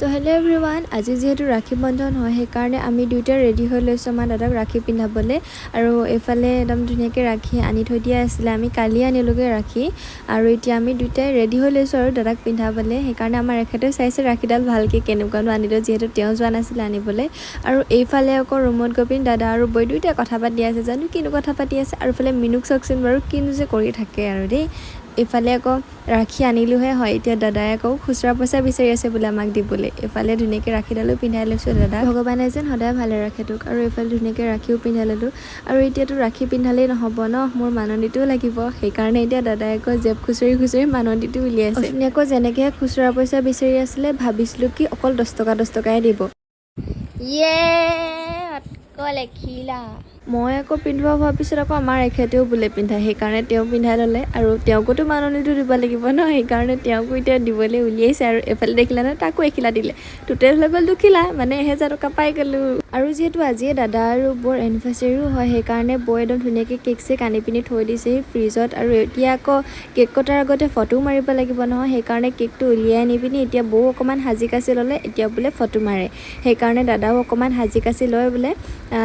তো hello' everyone, আজি যিহেতু ৰাখী বন্ধন হয়, সেইকাৰণে আমি দুয়োটাই ৰেডি হৈ লৈছোঁ আমাৰ দাদাক ৰাখী পিন্ধাবলৈ। আৰু এইফালে একদম ধুনীয়াকৈ ৰাখী আনি থৈ দিয়া আছিলে, আমি কালি আনিলোগৈ ৰাখী। আৰু এতিয়া আমি দুয়োটাই ৰেডি হৈ লৈছোঁ আৰু দাদাক পিন্ধাবলৈ। সেইকাৰণে আমাৰ এখেতেও চাইছে ৰাখীডাল ভালকৈ কেনেকুৱানো আনিলোঁ, যিহেতু তেওঁ যোৱা নাছিলে আনিবলৈ। আৰু এইফালে আকৌ ৰুমত গৈ পিনি দাদা আৰু বৌ দুয়োটাই কথা পাতি আছে, জানো কিনো কথা পাতি আছে। আৰু এইফালে মিনুক চাওকচোন বাৰু, কিনো যে কৰি থাকে আৰু দেই। এইফালে আকৌ ৰাখী আনিলোহে হয়, এতিয়া দাদাই আকৌ খুচুৰা পইচা বিচাৰি আছে বোলে আমাক দিবলৈ। এইফালে ধুনীয়াকৈ ৰাখীডালো পিন্ধাই লৈছোঁ দাদাক। ভগৱানে যেন সদায় ভালে ৰাখে তোক। আৰু এইফালে ধুনীয়াকৈ ৰাখীও পিন্ধাই ল'লোঁ। আৰু এতিয়াতো ৰাখী পিন্ধালেই নহ'ব ন, মোৰ মাননিটোও লাগিব। সেইকাৰণে এতিয়া দাদাই আকৌ জেপ খুচৰি খুচৰি মাননিটো উলিয়াইছে। অথনি আকৌ যেনেকৈ খুচুৰা পইচা বিচাৰি আছিলে, ভাবিছিলোঁ কি অকল 10 টকা 10 টকাই দিব। ইয়ে, অকল এখিলা। মই আকৌ পিন্ধোৱা হোৱাৰ পিছত আকৌ আমাৰ এখেতেও বোলে পিন্ধায়, সেইকাৰণে তেওঁ পিন্ধাই ল'লে। আৰু তেওঁকোতো মাননিটো দিব লাগিব ন, সেইকাৰণে তেওঁকো এতিয়া দিবলৈ উলিয়াইছে। আৰু এইফালে দেখিলা নহয়, তাকো এখিলা দিলে। টোটেল হৈ গ'ল দুখিলা, মানে 1000 টকা পাই গ'লোঁ। আৰু যিহেতু আজিয়ে দাদা আৰু বৌৰ এনিভাৰ্চেৰীও হয়, সেইকাৰণে বৌ একদম ধুনীয়াকৈ কেক চেক আনি পিনি থৈ দিছেহি ফ্ৰিজত। আৰু এতিয়া আকৌ কেক কটাৰ আগতে ফটোও মাৰিব লাগিব নহয়, সেইকাৰণে কেকটো উলিয়াই আনি পিনি এতিয়া বৌ অকণমান সাজি কাচি ল'লে। এতিয়া বোলে ফটো মাৰে, সেইকাৰণে দাদাও অকণমান সাজি কাচি লয় বোলে।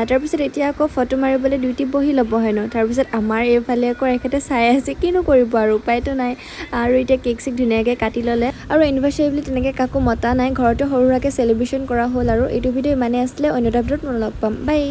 তাৰপিছত এতিয়া আকৌ ফটো মাৰিবলৈ দুয়োটি বহি ল'ব হেনো। তাৰপিছত আমাৰ এইফালে আকৌ এখেতে চাই আছে, কিনো কৰিব আৰু, উপায়তো নাই। আৰু এতিয়া কেক চেক ধুনীয়াকৈ কাটি ল'লে। আৰু এনিভাৰ্চাৰী বুলি তেনেকৈ কাকো মতা নাই, ঘৰতে সৰু সুৰাকৈ চেলিব্ৰেশ্যন কৰা হ'ল। আৰু এইটো ভিডিঅ' ইমানেই আছিলে, অন্য এটা ভিডিঅ'ত মই লগ পাম। বাই।